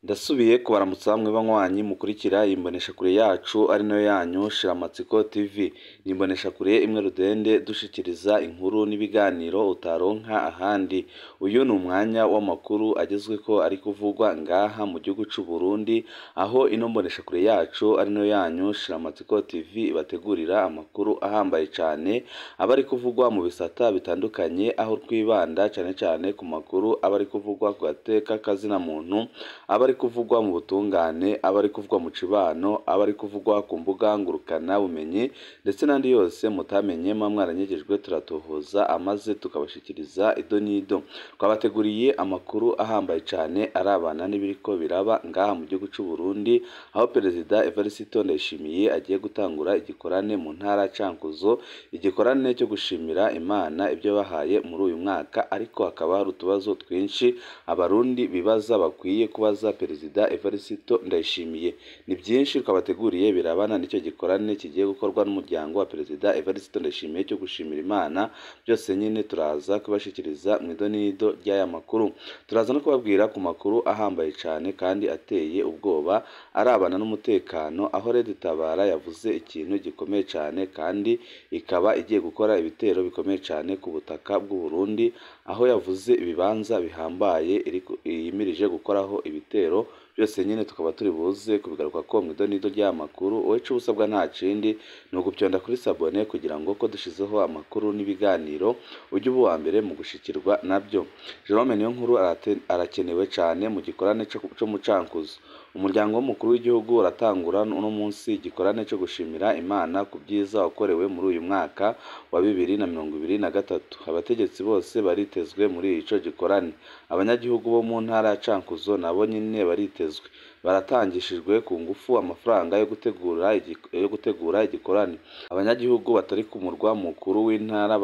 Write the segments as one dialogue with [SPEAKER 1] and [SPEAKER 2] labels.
[SPEAKER 1] Ndasubiye kubaramutsa mwe banywanyi mukurikira iyi mboneshakure yacu ari nayo yanyu Shiramatsiko TV. Ni imboneshakure imwe rudende dushikiriza inkuru n'ibiganiro utaronka ahandi. Uyu ni umwanya w'amakuru agezweko ari kuvugwa ngaha mu gihugu c'u Burundi, aho ino mboneshakure yacu ari nayo yanyu Shiramatsiko TV ibategurira amakuru ahambaye cane aba ari kuvugwa mu bisata bitandukanye, aho twibanda cane cane ku makuru aba ari kuvugwa ku gateka kazina muntu, aba ari kuvugwa mu butungane, aba ari kuvugwa mu cibano, aba ari kuvugwa ku mbuga ngurukana bumenyi ndetse n'andi yose mutamenye muba mwaranyegejwe, turatohoza amaze tukabashikiriza ido n'ido. Twabateguriye amakuru ahambaye cane arabana n'ibiriko biraba ngaha mu gihugu c'u Burundi, aho Perezida Evariste Ndayishimiye agiye gutangura igikorane mu ntara Cankuzo, igikorane cyo gushimira Imana ibyo bahaye muri uyu mwaka, ariko hakaba hari utubazo twinshi abarundi bibaza bakwiye kubaza Perezida Evariste Ndayishimiye. Ni byinshi twabateguriye birabana n'icyo gikorane kigiye gukorwa n'umuryango wa Perezida Evariste Ndayishimiye cyo gushimira Imana, byose nyine turaza kubashikiriza mu ido n'ido ry'aya makuru. Turaza no kubabwira ku makuru ahambaye cane kandi ateye ubwoba arabana n'umutekano, aho Red Tabara yavuze ikintu gikomeye cane kandi ikaba igiye gukora ibitero bikomeye cane ku butaka bw'u Burundi, aho yavuze ibibanza bihambaye yimirije gukoraho ibitero. Byose nyine tukaba turi buze kubigaruka ko mu ido n'ido ry'aya makuru. Wowe ico usabwa nta kindi ni ugupyonda kuri sabone kugira ngo ko dushizeho amakuru n'ibiganiro ujye uba uwa mbere mu gushikirwa nabyo. Jerome Niyonkuru arakenewe cane mu gikorane co mu Cankuzo. Umuryango w'umukuru w'igihugu uratangura uno munsi igikorane co gushimira Imana ku byiza wakorewe muri uyu mwaka wa 2023. Abategetsi bose baritezwe muri ico gikorane. Abanyagihugu bo mu ntara ya Cankuzo nabo nyine baritezwe. Baratangishijwe ku ngufu amafaranga yo gutegura igikorane. Abanyagihugu batari ku murwa mukuru w'intara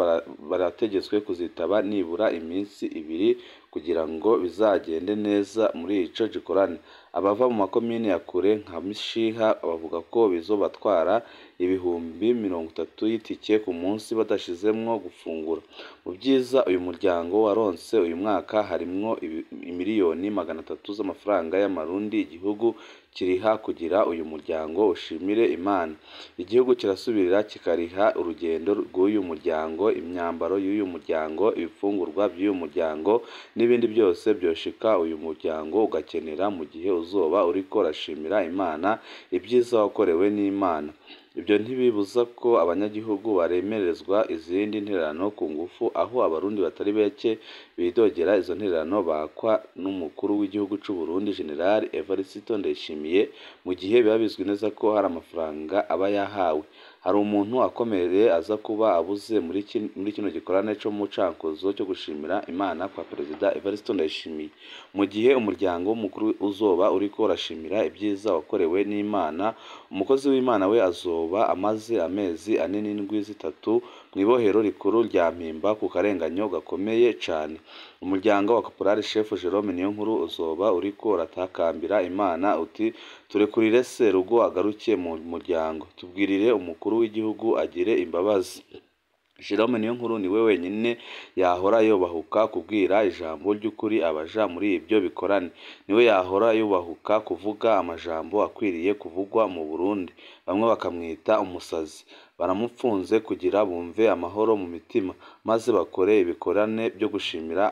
[SPEAKER 1] barategetswe kuzitaba nibura iminsi ibiri kugira ngo bizagende neza muri ico gikorane. Abava mu makomine ya kure nka Mishiha bavuga ko bizobatwara 30,000 y'itike ku munsi badashizemwo gufungura. Mu vyiza uyu muryango waronse uyu mwaka harimwo imiliyoni 300 z'amafaranga y'amarundi igihugu kiriha kugira uyu muryango ushimire Imana. Igihugu kirasubirira kikariha urugendo rw'uyu muryango, imyambaro y'uyu muryango, ibifungurwa by'uyu muryango n'ibindi byose byoshika uyu muryango ugakenera mu gihe uzoba uriko urashimira Imana ibyiza wakorewe n'Imana. Ibyo ntibibuza ko abanyagihugu baremerezwa izindi ntererano ku ngufu, aho abarundi batari bake bidogera izo ntererano bakwa n'umukuru w'igihugu c'u Burundi General Evariste Ndayishimiye, mu gihe biba bizwi neza ko hari amafaranga aba yahawe. Hari umuntu akomeye aza kuba abuze muri kino gikorane co mu Cankuzo cyo gushimira Imana kwa Perezida Evariste Ndayishimiye. Mu gihe umuryango w'umukuru uzoba uriko urashimira ibyiza wakorewe n'Imana, umukozi w'Imana we azoba amaze amezi 4 n'indwi 3 mw'ibohero rikuru rya Mpimba ku karenganyo gakomeye cane. Umuryango wa Caporal Chef Jerome Niyonkuru uzoba uriko uratakambira Imana uti turekurire Serugo agaruke mu muryango, tubwirire umukuru w'igihugu agire imbabazi. Jerome Niyonkuru niwe wenyine yahora yubahuka kubwira ijambo ry'ukuri abaja muri ibyo bikorane, niwe yahora yubahuka kuvuga amajambo akwiriye kuvugwa mu Burundi, bamwe bakamwita umusazi. Baramupfunze kugira bumve amahoro mu mitima, maze bakore ibikorane byo gushimira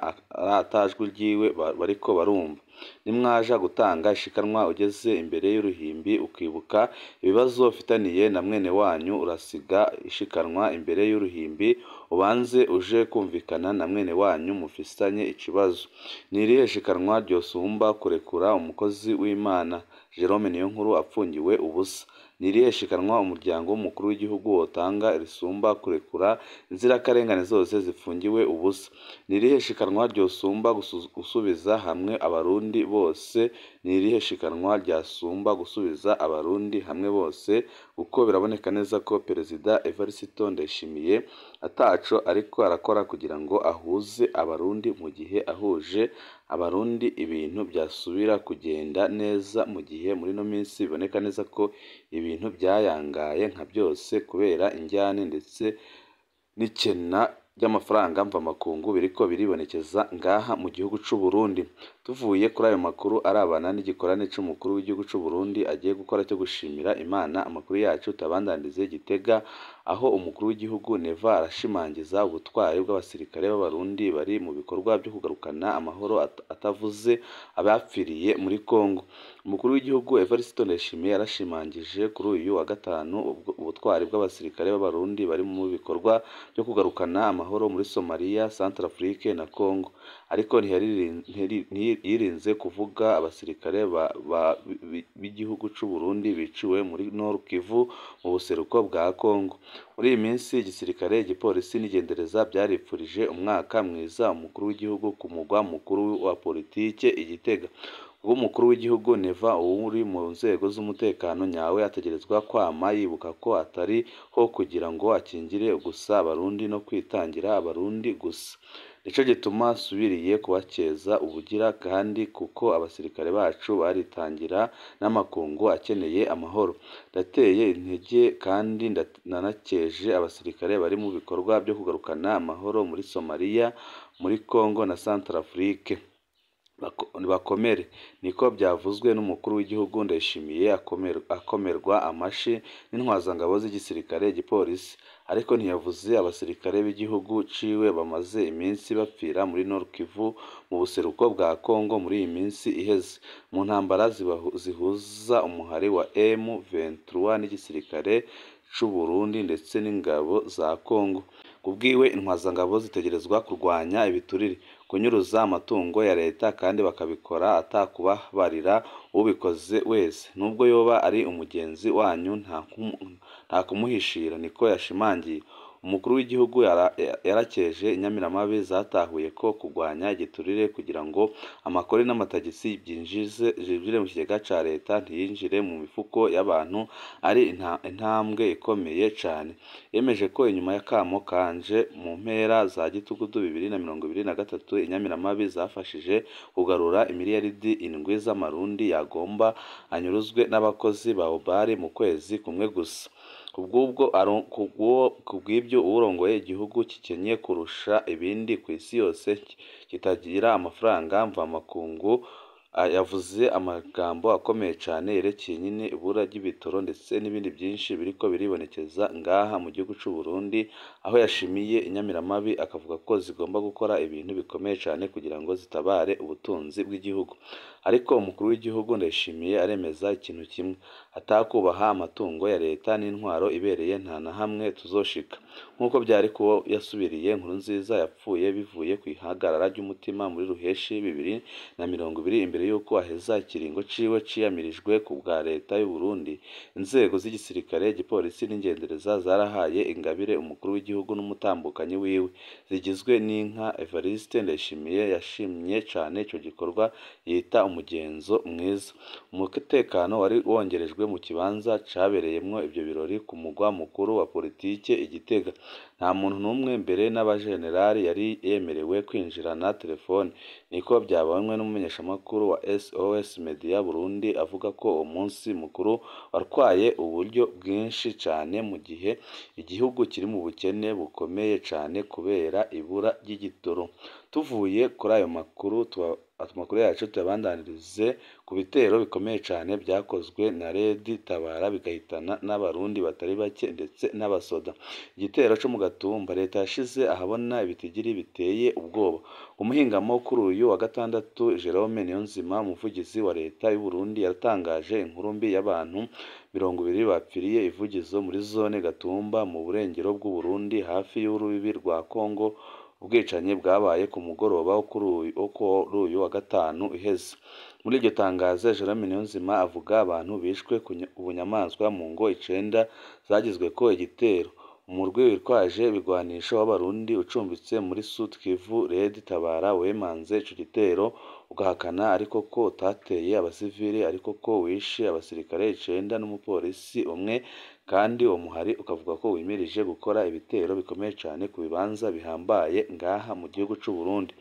[SPEAKER 1] atajwi ryiwe bariko barumva. Nimwaja gutanga ishikanwa ugeze imbere y'uruhimbi ukibuka ibibazo ufitaniye na mwene wanyu, urasiga ishikanwa imbere y'uruhimbi ubanze uje kumvikana na mwene wanyu mufisanye ikibazo. Ni irihe shikanwa ryosumba kurekura umukozi w'Imana Jerome Niyonkuru apfungiwe ubusa? Ni irihe shikanwa umuryango w'umukuru w'igihugu wotanga risumba kurekura inzirakarengane zose zifungiwe ubusa? Ni irihe shikanwa ryosumba gusubiza hamwe abarundi bose? Ni irihe shikanwa ryasumba gusubiza abarundi hamwe bose? Kuko biraboneka neza ko Perezida Evariste Ndayishimiye ataco ariko arakora kugira ngo ahuze abarundi, mu gihe ahuje abarundi ibintu byasubira kugenda neza, mu gihe muri ino minsi biboneka neza ko ibintu byayangaye nka byose kubera injyane ndetse n'ikena ry'amafaranga mvamakungu biriko biribonekeza ngaha mu gihugu c'u Burundi. Tuvuye kuri ayo makuru arabana n'igikorane c'umukuru w'igihugu c'u Burundi agiye gukora cyo gushimira Imana, amakuru yacu tabandanize Gitega, aho umukuru w'igihugu Neva arashimangiza ubutwari bw'abasirikare b'Abarundi bari mu bikorwa byo kugarukana amahoro atavuze abapfiriye muri Kongo. Umukuru w'igihugu Evariste Ndayishimiye yarashimangije kuri uyu wa gatanu ubutwari bw'abasirikare b'Abarundi bari mu bikorwa byo kugarukana amahoro muri Somalia, Centrafrique na Congo, ariko ntiyirinze kuvuga abasirikare b'igihugu c'u Burundi biciwe muri Nord Kivu mu buseruko bwa Congo. Muri iyi minsi igisirikare, igipolisi n'igendereza byaripfurije umwaka mwiza umukuru w'igihugu ku mugwa mukuru wa politike i Gitega. Ubwo umukuru w'igihugu Neva uri mu nzego z'umutekano nyawe ategerezwa kwama yibuka ko atari ho kugira ngo akingire gusa Abarundi no kwitangira Abarundi gusa. Nico gituma nsubiriye kubakeza ubugira kandi kuko abasirikare bacu baritangira n'amakungu akeneye amahoro. Ndateye intege kandi nanakeje abasirikare bari mu bikorwa byo kugarukana amahoro muri Somalia, muri Congo na Centrafrique. Bakomere, niko byavuzwe n'umukuru w'igihugu Ndayishimiye akomerwa amashi n'intwazangabo z'igisirikare, igipolisi, ariko ntiyavuze abasirikare b'igihugu ciwe bamaze iminsi bapfira muri Nord Kivu mu buseruko bwa Congo muri iyi minsi iheze mu ntambara zihuza umuhari wa M23 n'igisirikare c'u Burundi ndetse n'ingabo za Congo. Kubwiwe intwazangabo zitegerezwa kurwanya ibiturire, kunyuruza amatungo ya leta kandi bakabikora atakubabarira ubikoze wese, nubwo yoba ari umugenzi wanyu nta kumuhishira, niko yashimangiye. Umukuru w'igihugu yarakeje inyamiramabi zatahuye ko kurwanya igiturire kugira ngo amakori n'amatagisi byinjire mu kigega ca leta ntiyinjire mu mifuko y'abantu ari intambwe ikomeye cane. Yemeje ko inyuma y'akamo kanje mu mpera za Gitugudu 2023 inyamiramabi zafashije kugarura imiliyaridi 7 z'amarundi yagomba anyuruzwe n'abakozi ba Obari mu kwezi kumwe gusa. Kubw'ibyo uwurongoye igihugu kikenye kurusha ibindi ku isi yose kitagira amafaranga mvamakungu yavuze amagambo akomeye cane yerekeye nyine ibura ry'ibitoro ndetse n'ibindi byinshi biriko biribonekeza ngaha mu gihugu c'u Burundi, aho yashimiye inyamiramabi akavuga ko zigomba gukora ibintu bikomeye cane kugira ngo zitabare ubutunzi bw'igihugu. Ariko umukuru w'igihugu Ndayishimiye aremeza ikintu kimwe, atakubaha amatungo ya leta n'intwaro ibereye nta na hamwe tuzoshika. Nk'uko byari kuwo yasubiriye Nkurunziza yapfuye bivuye ku ihagarara ry'umutima muri Ruheshi 2020 imbere y'uko aheza ikiringo ciwe ciyamirijwe ku bwa leta y'u Burundi. Inzego z'igisirikare, igipolisi n'ingendereza zarahaye ingabire umukuru w'igihugu n'umutambukanyi wiwe zigizwe n'inka. Evariste Ndayishimiye yashimye cane ico gikorwa yita umugenzo mwiza. Umutekano wari wongerejwe mu kibanza cabereyemwo ivyo birori ku mugwa mukuru wa politike i Gitega. Nta muntu n'umwe mbere n'abajenerali yari yemerewe kwinjirana telefone, niko byabonywe n'umumenyeshamakuru wa SOS Media Burundi avuga ko uwo munsi mukuru watwaye uburyo bwinshi cane mu gihe igihugu kiri mu bukene bukomeye cane kubera ibura ry'igitoro. Tuvuye kuri ayo makuru, amakuru yacu tuyabandanirize ku bitero bikomeye cane byakozwe na Red Tabara bigahitana n'Abarundi batari bake ndetse n'abasoda. Igitero co mu Gatumba, leta yashize ahabona ibitigiri biteye ubwoba. Umuhingamo kuri uyu wa gatandatu, Jerome Niyonzima, umuvugizi wa leta y'u Burundi, yatangaje inkuru mbi y'abantu 20 bapfiriye ivugizo muri zone Gatumba mu burengero bw'u Burundi hafi y'urubibi rwa Congo. Ubwicanyi bwabaye ku mugoroba wo kuri uyu wa gatanu iheze. Muri iryo tangazo, Jerome Niyonzima avuga abantu bishwe ubunyamaswa mu ngo 9 zagizweko igitero. Umurwi witwaje ibigwanisho w'Abarundi ucumbitse muri Sud Kivu, Red Tabara, wemanze ico gitero ugahakana ariko ko utateye abasivili, ariko ko wishe abasirikare 9 n'umupolisi umwe, kandi uwo muhari ukavuga ko wimirije gukora ibitero bikomeye cane ku bibanza bihambaye ngaha mu gihugu c'u Burundi.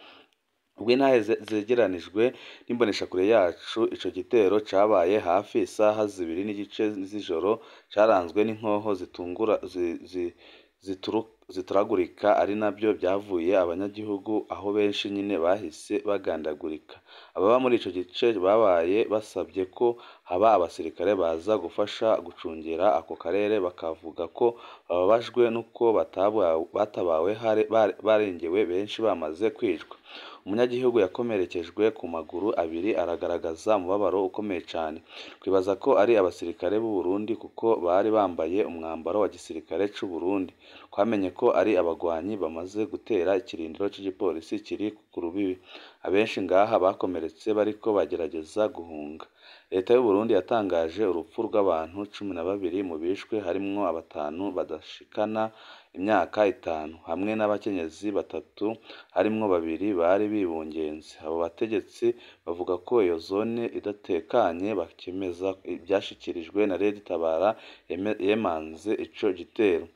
[SPEAKER 1] Ubwo intahe zegeranijwe n'imboneshakure yacu, ico gitero cabaye hafi isaha 2:30 z'ijoro, caranzwe n'inkoho zituragurika, ari nabyo byavuye abanyagihugu aho benshi nyine bahise bagandagurika. Ababa muri ico gice babaye basabye ko haba abasirikare baza gufasha gucungera ako karere, bakavuga ko bababajwe n'uko batabawe barengewe benshi bamaze kwicwa. Umunyagihugu yakomerekejwe ku maguru abiri aragaragaza umubabaro ukomeye cane. Twibaza ko ari abasirikare b'u Burundi kuko bari bambaye umwambaro wa gisirikare c'u Burundi. Twamenye ko ari abagwanyi bamaze gutera ikirindiro c'igipolisi kiri ku rubibi. Abenshi ngaha bakomeretse bariko bagerageza guhunga. Leta y'u Burundi yatangaje urupfu rw'abantu 12 mu bishwe, harimwo batanu badashikana imyaka 5, hamwe n'abakenyezi 3 harimwo babiri bari bibungenze. Abo bategetsi bavuga ko iyo zone idatekanye, bakemeza ivyashikirijwe na Red Tabara yemanze ico gitero.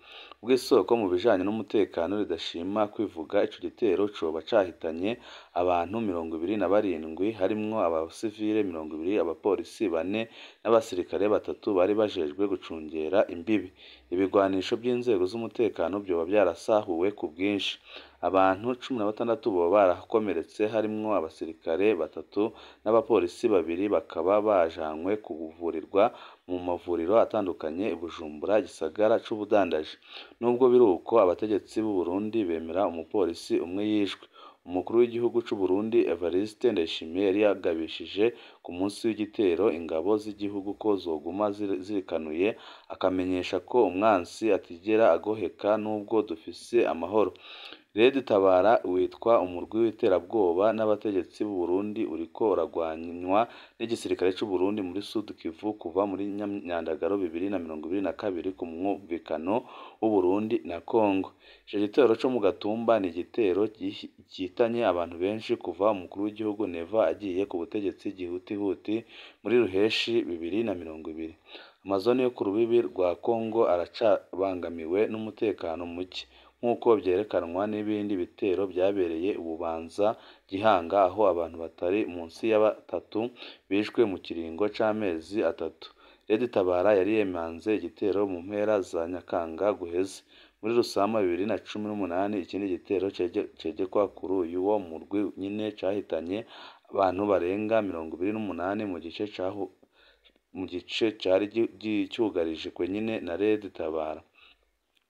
[SPEAKER 1] Ubw'isoko mu bijanye n'umutekano ridashima kwivuga, ico gitero coba cahitanye abantu 27, harimwo abasivile 20, abapolisi 4 n'abasirikare 3 bari bajejwe gucungera imbibi. Ibigwanisho vy'inzego z'umutekano vyoba vyarasahuwe ku bwinshi. Abantu 16 boba barakomeretse, harimwo abasirikare 3 n'abapolisi 2, bakaba bajanywe kuvurirwa mu mavuriro atandukanye i Bujumbura, igisagara c'ubudandaji. Nubwo biruko, abategetsi b'u Burundi bemera umupolisi umwe yishwe. Umukuru w'igihugu c'u Burundi Evariste Ndayishimiye yari yagabishije ku munsi w'igitero ingabo z'igihugu ko zoguma zirikanuye, akamenyesha ko umwansi atigera agoheka nubwo dufise amahoro. Red Tabara witwa umurwi w'iterabwoba n'abategetsi b'u Burundi uriko uragwanywa n'igisirikare c'u Burundi muri Sud Kivu kuva muri Nyandagaro 2022 ku mwumvikano w'u Burundi na Congo. Ico gitero co mu Gatumba ni igitero gihitanye abantu benshi kuva umukuru w'igihugu Neva agiye ku butegetsi gihutihuti muri Ruheshi 2020. Amazone yo ku rubibi rwa Congo aracabangamiwe n'umutekano muke, nk'uko vyerekanwa n'ibindi bitero vyabereye i Bubanza Gihanga, aho abantu batari munsi ya 3 bishwe mu kiringo c'amezi 3. Red Tabara yari yemanze igitero mu mpera za Nyakanga guheze. Muri Rusama 2018, ikindi gitero cegekwa kuri uyu wo murwi nyene cahitanye abantu barenga 28 mu gice cari cugarijwe nyene na Red Tabara.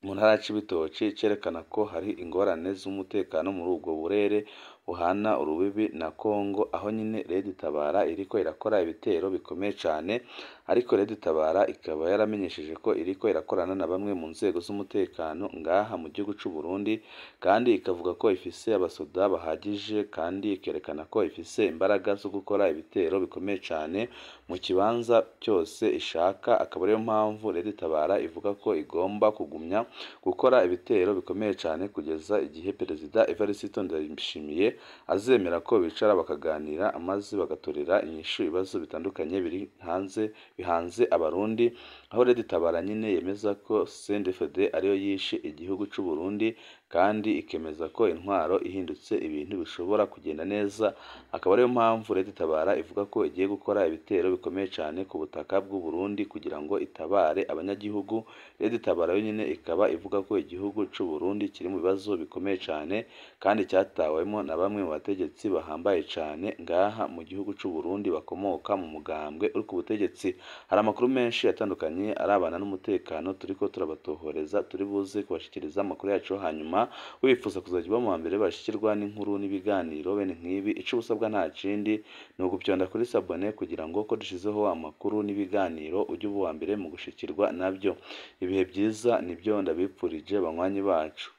[SPEAKER 1] Mu ntara ya Cibitoke, cerekana ko hari ingorane z'umutekano muri ubwo burere buhana urubibi na Congo, aho nyine Red Tabara iriko irakora ibitero bikomeye cane, ariko Red Tabara ikaba yaramenyesheje ko iriko irakorana na bamwe mu nzego z'umutekano ngaha mu gihugu c'u Burundi, kandi ikavuga ko ifise abasoda bahagije, kandi ikerekana ko ifise imbaraga zo gukora ibitero bikomeye cane mu kibanza cyose ishaka. Akaba ariyo mpamvu Red Tabara ivuga ko igomba kugumya gukora ibitero bikomeye cane kugeza igihe Perezida Evariste Ndayishimiye azemera ko bicara bakaganira, maze bagatorera inyishu ibibazo bitandukanye biri hanze bihanze Abarundi, aho Red Tabara nyine yemeza ko CNDD-FDD ariyo yishe igihugu c'u Burundi, kandi ikemeza ko intwaro ihindutse ibintu bishobora kugenda neza. Akaba ariyo mpamvu Red Tabara ivuga ko igiye gukora ibitero bikomeye cane ku butaka bw'u Burundi kugira ngo itabare abanyagihugu. Red Tabara yo nyine ikaba ivuga ko igihugu c'u Burundi kiri mu bibazo bikomeye cane, kandi cyatawemo na bamwe mu bategetsi bahambaye cane ngaha mu gihugu c'u Burundi bakomoka mu mugambwe uri ku butegetsi. Hari amakuru menshi atandukanye arabana n'umutekano turiko turabatohoreza, turi buze kubashikiriza amakuru yacu hanyuma. Wifuza kuzajya uba mu wa mbere bashikirwa n'inkuru n'ibiganiro bene nk'ibi, ico usabwa nta kindi ni ugupyonda kuri sabone kugira ngo ko dushizeho amakuru n'ibiganiro ujye uba uwa mbere mu gushikirwa nabyo. Ibihe byiza nibyo ndabipfurije banywanyi bacu.